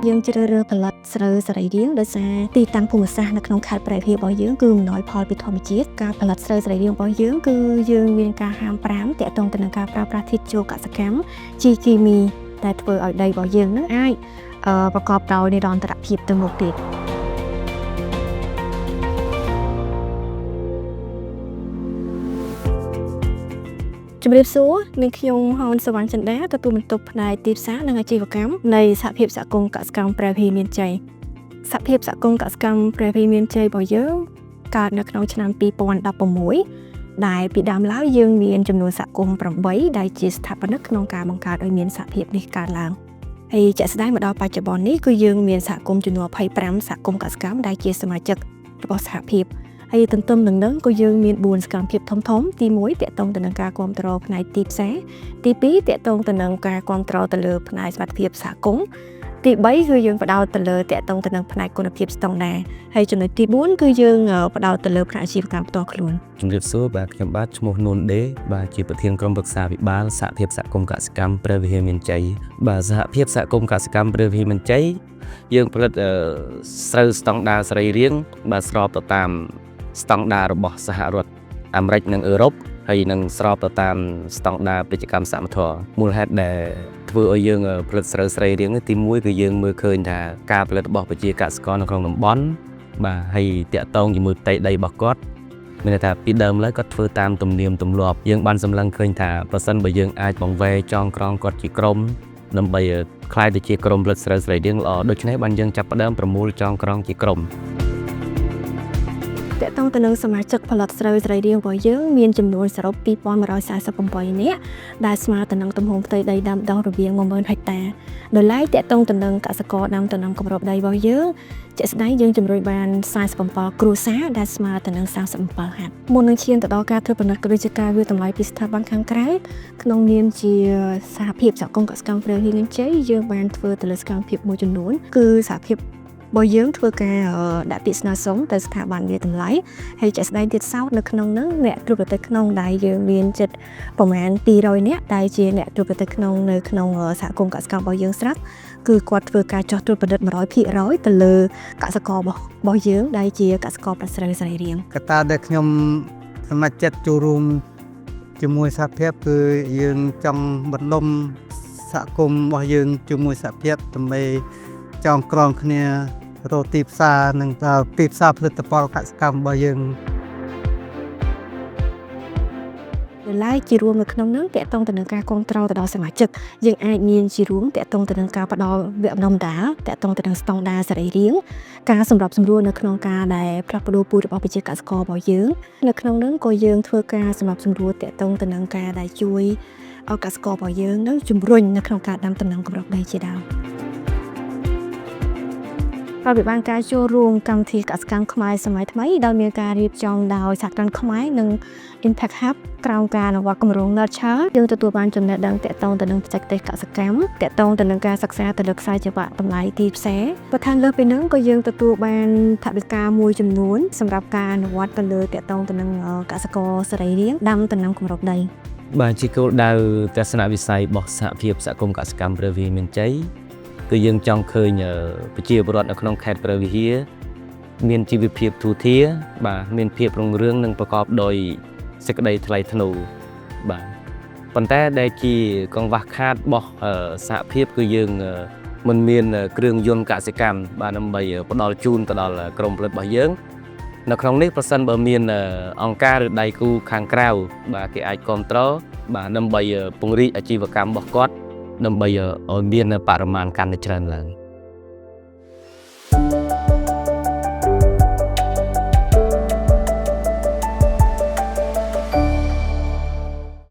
យើងជ្រើសរើសផលិតស្រូវសរីរាង្គដោយសារទីតាំងភូមិសាស្ត្រនៅក្នុងខេត្តព្រះវិហាររបស់យើងគឺអំណោយផលពីធម្មជាតិការផលិតស្រូវសរីរាង្គរបស់យើងគឺយើងមានការហាមប្រាមទាក់ទងទៅនឹងការប្រើប្រាស់ធាតុចូលកសិកម្មជីគីមីដែលធ្វើឲ្យដីរបស់យើងនឹងអាចប្រកបដោយនិរន្តរភាពទៅមុខទៀត ជំរាបសួរនាងខ្ញុំហនសវណ្ណចិន្តាទទួលបន្ទុកផ្នែកទីផ្សារនិងអាជីវកម្មនៃសហភាពសហគមន៍កសិកម្មព្រះវិហារមានជ័យសហភាពសហគមន៍កសិកម្មព្រះវិហារមានជ័យរបស់យើងកើតនៅក្នុងឆ្នាំ2016ដែលពីដើមឡើយយើងមានចំនួនសហគមន៍8ដែលជាស្ថាបនិកក្នុងការបង្កើតឲ្យមានសហភាពនេះកើតឡើងហើយជាក់ស្ដែងមកដល់បច្ចុប្បន្ននេះគឺយើងមានសហគមន៍ចំនួន25សហគមន៍កសិកម្មដែលជាសមាជិករបស់សហភាពហើយទន្ទឹមនឹងនឹងក៏យើងមាន4សកម្មភាពធំៗទី1ទាក់ទងទៅនឹងការគ្រប់គ្រងផ្នែកទីផ្សារទី2ទាក់ទងទៅនឹងការគ្រប់គ្រងទៅលើផ្នែកសុវត្ថិភាពសហគមន៍ទី3គឺយើងផ្ដោតទៅលើទាក់ទងទៅនឹងផ្នែកគុណភាពស្តង់ដារហើយចំណុចទី4គឺយើងផ្ដោតទៅលើផ្នែកអាជីវកម្មផ្ទាល់ខ្លួន ជំរាបសួរបាទខ្ញុំបាទឈ្មោះនួនដេបាទជាប្រធានក្រុមប្រឹក្សាវិបាលសហភាពសហគមន៍កសិកម្មព្រះវិហារមានជ័យបាទសហភាពសហគមន៍កសិកម្មព្រះវិហារមានជ័យយើងផលិតស្រូវស្តង់ដារសរីរាង្គបាទស្របទៅតាមស្តង់ដាររបស់សហរដ្ឋអាមេរិកនិងអឺរ៉ុបហើយនឹងស្របទៅតាមស្តង់ដារពាណិជ្ជកម្មសមធម៌មូលហេតុដែលធ្វើឲ្យយើងផលិតស្រូវសរីរាង្គនេះទី1គឺយើងមើលឃើញថាការផលិតរបស់ប្រជាកសិករនៅក្នុងតំបន់បាទហើយតាក់ទងជាមួយផ្ទៃដីរបស់គាត់មានន័យថាពីដើមឡើយគាត់ធ្វើតាមទំនៀមទម្លាប់យើងបានសម្លឹងឃើញថាប្រសិនបើយើងអាចបង្វែរចងក្រងគាត់ជាក្រុមដើម្បីក្លាយទៅជាក្រុមផលិតស្រូវសរីរាង្គល្អដូច្នេះបានយើងចាប់ផ្ដើមប្រមូលចងក្រងជាក្រុម ទាក់ទងទៅនឹងសមាជិកផលិតស្រូវសរីរាង្គរបស់យើងមានចំនួនសរុប2148នាក់ដែលស្មើទៅនឹងទំហំផ្ទៃដីដាំដុះរវាង10000ហិកតាដោយឡែកទាក់ទងទៅនឹងកសិករដាំដំណាំគម្របដីរបស់យើងជាក់ស្ដែងយើងជំរុញបាន47គ្រួសារដែលស្មើទៅនឹង37ហិកមុននឹងឈានទៅដល់ការធ្វើផលិតក៏ដូចជាការវាយតម្លៃពីស្ថាប័នខាងក្រៅក្នុងនាមជាសហភាពសហគមន៍កសិកម្មព្រះវិហារមានជ័យយើងបានធ្វើទៅលើសកម្មភាពមួយចំនួនគឺសហភាពរបស់យើងធ្វើការដាក់ពាក្យស្នើសុំទៅស្ថាប័នវាយតម្លៃហើយជាក់ស្ដែងទៀតសោតនៅក្នុងហ្នឹងអ្នកត្រួតប្រទេសក្នុងដែលយើងមានចិត្តប្រមាណ200នាក់ដែលជាអ្នកត្រួតប្រទេសក្នុងនៅក្នុងសហគមន៍កសិកម្មរបស់យើងស្រាប់គឺគាត់ធ្វើការចោះត្រួតពិនិត្យ100%ទៅលើកសិកររបស់យើងដែលជាកសិករផលិតស្រូវសរីរាង្គ កត្តាដែលខ្ញុំសម្រេចចិត្តចូលរួមជាមួយសហភាពគឺយើងចង់បណ្ដុំសហគមន៍របស់យើងជាមួយសហភាពដើម្បីចងក្រងគ្នារកទីផ្សារនិងទីផ្សារផលិតផលកសិកម្មរបស់យើង ដោយឡែកជារួមនៅក្នុងហ្នឹងទាក់ទងទៅនឹងការគ្រប់គ្រងទៅដល់សមាជិកយើងអាចមានជារួមទាក់ទងទៅនឹងការផ្ដល់វគ្គបណ្ដុះបណ្ដាលទាក់ទងទៅនឹងស្តង់ដារសរីរាង្គការសម្របសម្រួលនៅក្នុងការដែលផ្លាស់ប្ដូរពូជរបស់ប្រជាកសិកររបស់យើងនៅក្នុងហ្នឹងក៏យើងធ្វើការសម្របសម្រួលទាក់ទងទៅនឹងការដែលជួយឲ្យកសិកររបស់យើងនឹងជំរុញនៅក្នុងការដាំដំណាំគម្របដីជាដើមក្រោយពីបានការចូលរួមកម្មវិធីកសិកម្មខ្មែរសម័យថ្មីដោយមានការរៀបចំដោយសហគ្រិនខ្មែរនិង Impact Hub ក្រោមការអនុវត្តគម្រោង Nurture យើងទទួលបានចំណេះដឹងទាក់ទងទៅនឹងបច្ចេកទេសកសិកម្មទាក់ទងទៅនឹងការសិក្សាទៅលើខ្សែច្រវាក់តម្លៃទីផ្សារបន្ថែមលើសពីហ្នឹងក៏យើងទទួលបានថវិកាមួយចំនួនសម្រាប់ការអនុវត្តទៅលើទាក់ទងទៅនឹងកសិករសរីរាង្គដាំដំណាំគម្របដី បាទជាគោលដៅទស្សនវិស័យរបស់សហភាពសហគមន៍កសិកម្មព្រះវិហារមានជ័យគឺយើងចង់ឃើញប្រជាពលរដ្ឋនៅក្នុងខេត្តព្រះវិហារមានជីវភាពធូរធារបាទមានភាពរុងរឿងនិងប្រកបដោយសេចក្តីថ្លៃថ្នូរបាទប៉ុន្តែដែលជាកង្វះខាតរបស់សហភាពគឺយើងមិនមានគ្រឿងយន្តកសិកម្មបាទដើម្បីផ្ដល់ជូនទៅដល់ក្រុមផលិតរបស់យើងនៅក្នុងនេះប្រសិនបើមានអង្គការឬដៃគូខាងក្រៅបាទគេអាចគ្រប់គ្រងបាទដើម្បីពង្រីកអាជីវកម្មរបស់គាត់ដើម្បីឲ្យមានបរិមាណកាន់តែច្រើនឡើង។